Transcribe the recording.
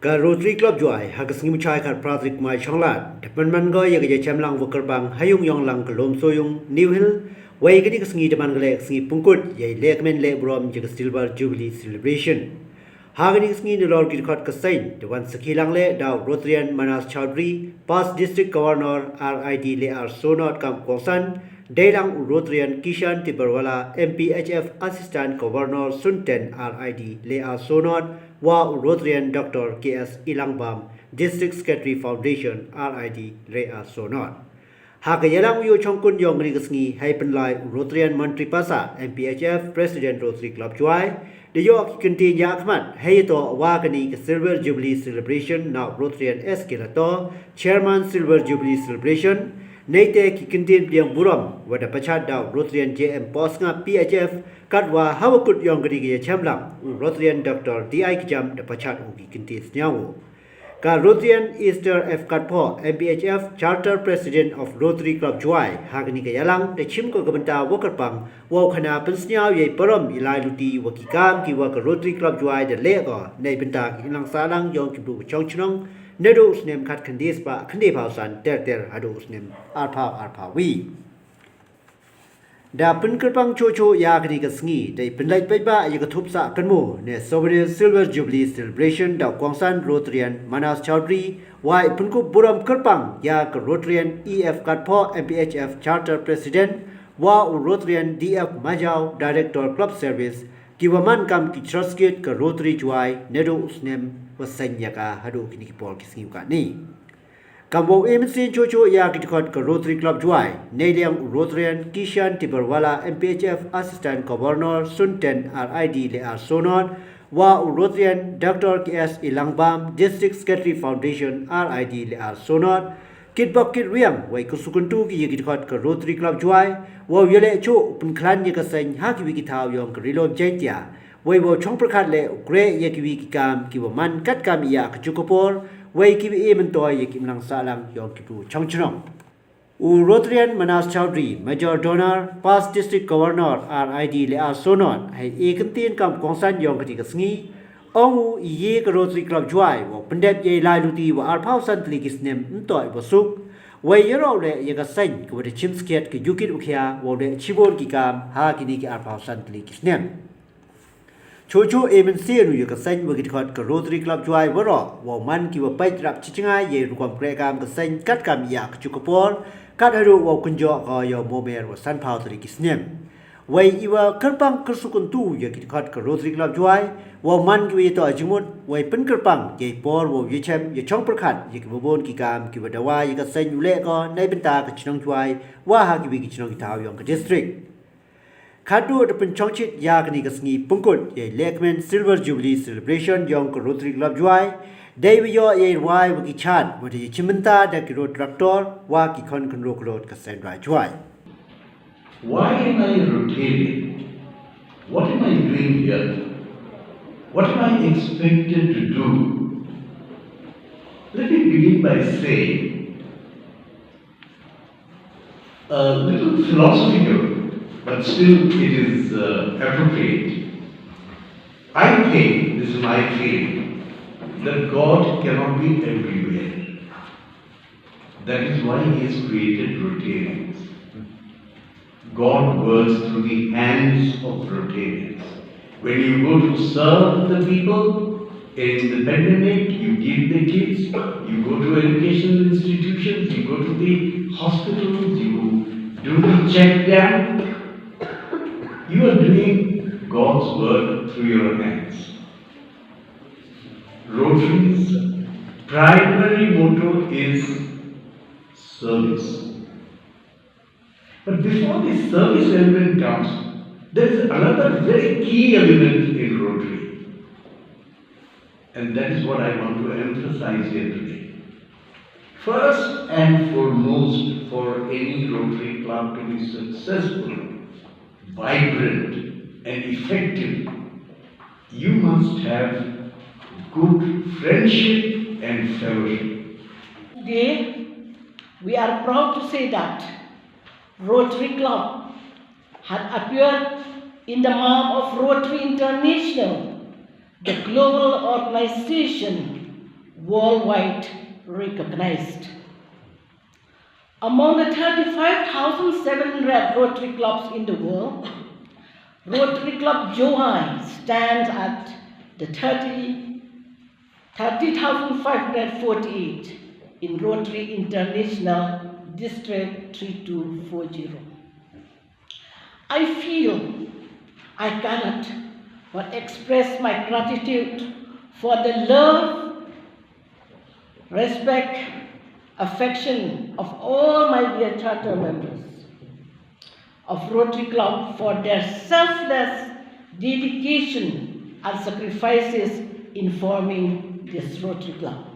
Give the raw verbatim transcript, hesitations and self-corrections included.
Ka Rotary Club Jowai, ha ka sngi Muchai khatphra tarik Mai Chonglad, da pynman ko ya ka yachemlang wa kyrpang ha yung yong lang ka Lum Soyung, New Hill, wei kani ka sngi da man ka leh ka sngi pynkut ya i lehkmen lehburom ya ka Silver Jubilee Celebration. Ha kani ka sngi nalor ki dkhot ka seng, da wan sakhi lang leh da u Rotarian Manas Chowdhury, past District Governor R I D le ar Sonot kam kongsan, deilang u Rotarian Kishan Tibrewala, M P H F Assistant Governor Sunten R I D le ar Sonot, wa u Rotarian Doctor K S Ilangbam, District Secretary Foundation R I D le ar Sonot. Ha ka yalang u yoh chongkun yong kani ka sngi, hei pynlai u Rotarian Montri Passah, M P H F, President Rotary Club Jowai, da yoh ki kyntien yakhmat, hei yatoh wa kani ka Silver Jubilee Celebration na u Rotarian S K Latto, Chairman Silver Jubilee Celebration, neite ki kyntien pdiang burom, wa da pachat da u Rotarian J M Posngap P H F, katwa ha wa kut yong kani ka yachemlang, u Rotarian Doctor D I Kjam da pachat u ki kyntien sniaw u. Ka Rotarian Esther F Katphoh, M P H F, Charter President of Rotary Club Jowai, ha kani ka yalang, da chim ko ka bynta wa kyrpang, wow khana pynsniaw ya i parom i lai luti wa ki kam ki wa ka Rotary Club Jowai da leh ko, nei bynta ki imlang sahlang yong ki bru chong chnong, naduh u snem khat khyndai spah khyndai phaw san ter ter haduh u snem arphaw arphaw wi. Da pynkyrpang choh choh ya kani ka sngi, da i pynlait paidbah ya ka thup sah kynmaw, ne souvenir Silver Jubilee Celebration da u kongsan Rotarian Manas Chowdhury, wa i pynkup burom kyrpang ya ka Rotarian E F Katphoh, M P H F Charter President, wa u Rotarian D F Majaw, Director Club Service, ki wa man kam ki chroskit ka Rotary Jowai, naduh u snem wa seng ya ka haduh kini ki por ki sngi u kani. Kam wow e mynsiem choh choh ya ki dkhot ka Rotary Club Jowai, neiliang u Rotarian Kishan Tibrewala, M P H F Assistant Governor Sunten R I D le ar Sonot, wa u Rotarian Doctor K S Ilangbam, District Secretary Foundation R I D le ar Sonot, kitbok kitriang, wei kyrsukyntu ki ya ki dkhot ka Rotary Club Jowai, wow yaleh choh pynkhlan ya ka seng ha ki wi ki thaw yong ka Ri-lum Jaiñtia, wei wow chong pyrkhat leh u kreh ya ki wi ki kam ki wa man kat kam ya ka juk ka por, wei ki wa e myntoi ya ki imlang sahlang yong ki bru chong chnong. U Rotarian Manas Chowdhury, Major Donor, past District Governor R I D le ar Sonot, hei e kyntien kam kongsan yong kani ka sngi, ong u i ye ka Rotary Club Jowai, wow pyndep ya i lai luti wa arphaw san tylli ki snem ymtoh i wa suk, wei yaroh leh ya ka seng ka wa da chim skhiat ka yu kit u khia, wow leh chibun ki kam ha kini ki arphaw san tylli ki snem. Choh choh e mynsiem u ya ka seng wa ki dkhot ka Rotary Club Jowai waroh, wow man ki wa pait rap chichngai ya i rukom kreh kam ka seng kat kam ya ka juk ka por, kat haduh wow kynjoh ko ya u momer wa sanphaw tylli ki snem. Wei i wa kyrpang kyrsukyntu ya ki dkhot ka Rotary Club Jowai, wow man ki wa yatoh jingmut, wei pynkyrpang ya i por wow yachem ya chong pyrkhat ya ki wa bun ki kam ki wa dawa ya ka seng u leh ko, nei bynta ka chnong Jowai, wa ha ki wi ki chnong ki thaw yong ka district. Khadduh da pynchongchit ya kani ka sngi pynkut ya i lehkmen Silver Jubilee Celebration yong ka Rotary Club Jowai, dei wa yoh ya i rwai wa ki chat, wa da ya chimbynta da ki road tractor, wa ki khon kynroh ka road ka seng Jowai. Why am I a Rotarian? What am I doing here? What am I expected to do? Let me begin by saying, a little philosophical, but still it is uh, appropriate. I think, this is my feeling, that God cannot be everywhere. That is why He has created Rotarians. God works through the hands of Rotarians. When you go to serve the people in the pandemic, you give the kids, you go to educational institutions, you go to the hospitals, you do the check dam, you are doing God's work through your hands. Rotary's primary motto is service. But before the service element comes, there is another very key element in Rotary. And that is what I want to emphasize here today. First and foremost, for any Rotary club to be successful, vibrant, and effective, you must have good friendship and fellowship. Today, we are proud to say that Rotary Club had appeared in the map of Rotary International, the global organization worldwide recognized. Among the thirty-five thousand seven hundred Rotary clubs in the world, Rotary Club Jowai stands at the thirty, thirty thousand five hundred forty-eight in Rotary International District three two four zero. I feel I cannot but express my gratitude for the love, respect, affection of all my dear charter members of Rotary Club for their selfless dedication and sacrifices in forming this Rotary Club.